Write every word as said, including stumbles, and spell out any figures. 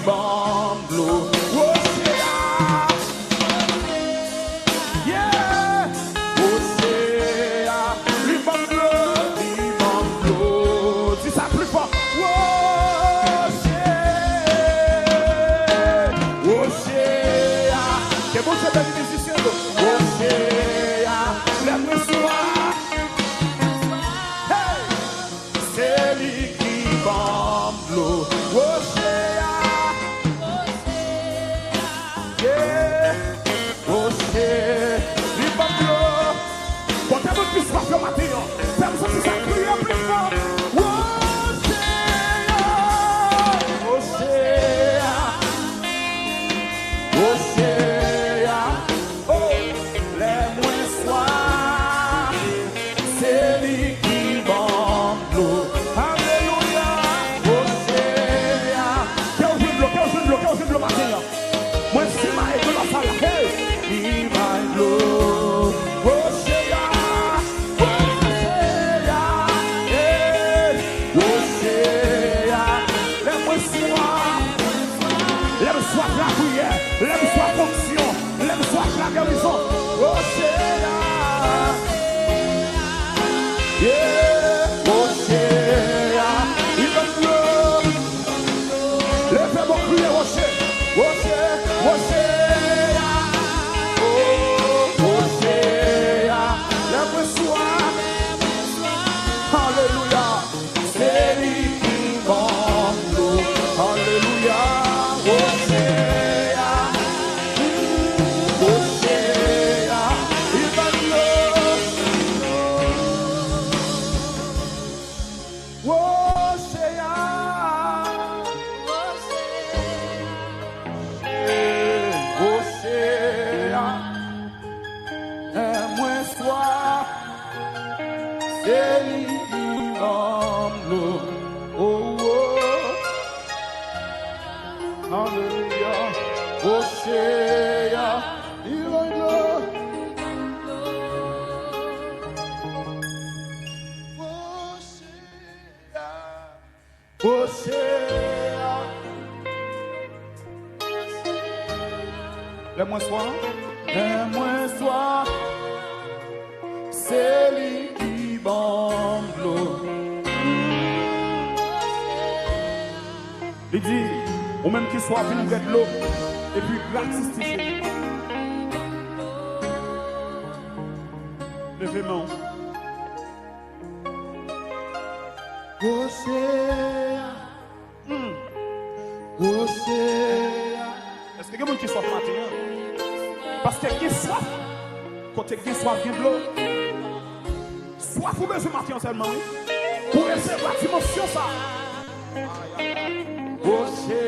ban m dlo. Woche a. Yeah. Woche a. Li ban m dlo. Li ban m dlo. Di sa pli fò. Woche. Woche a. Ke Bondye beni mizisyen yo. Woche a. Lè mwen swa. Hey! Se li ki ban m dlo. Woche a. Yeah. Woche. Li ban m dlo. Kote moun ki swaf yo maten an? Fè m santi sa, kriye pli fò. Woche a. Woche a. Woche a. Oh, lè mwen swaf, se li ki ban m dlo. Alelouya, woche a. Ke w jwenn dlo, ke w jwenn dlo, ke w jwenn dlo maten an. Mwen simaye dlo nan sal la. Hey! Li bay dlo. Woche a, woche a, hey! Woche a. Lè mwen swaf, lè m swaf lapriyè, lè m swaf onksyon, lè m swaf lagerizon. Woche a. Yeah, woche a. Li ban m dlo. Leve men w, kriye woche. Woche, woche a. Oh, woche a. Lè mwen swaf. Alelouya. Se li ki ban m dlo. Alelouya. Woche a. Woche a. Li ban m dlo. Woche a. Woche a. Lè mwen swaf, se li ki ban m dlo. Oh, oh. Alelouya. Woche a. Li ban m dlo. Woche a. Woche a. Lè mwen swaf, lè mwen swaf, se li ki ban m dlo. Li di, ou menm ki swaf, vin bwè dlo, epi gratis ti cheri. Leve men w. Woche a. Hmm. Woche a. Èske gen moun ki swaf maten an? Paske gen swaf. Kote gen swaf, gen dlo. Swaf ou bezwen maten an sèlman, wi. Pou resevwa dimansyon sa. Woche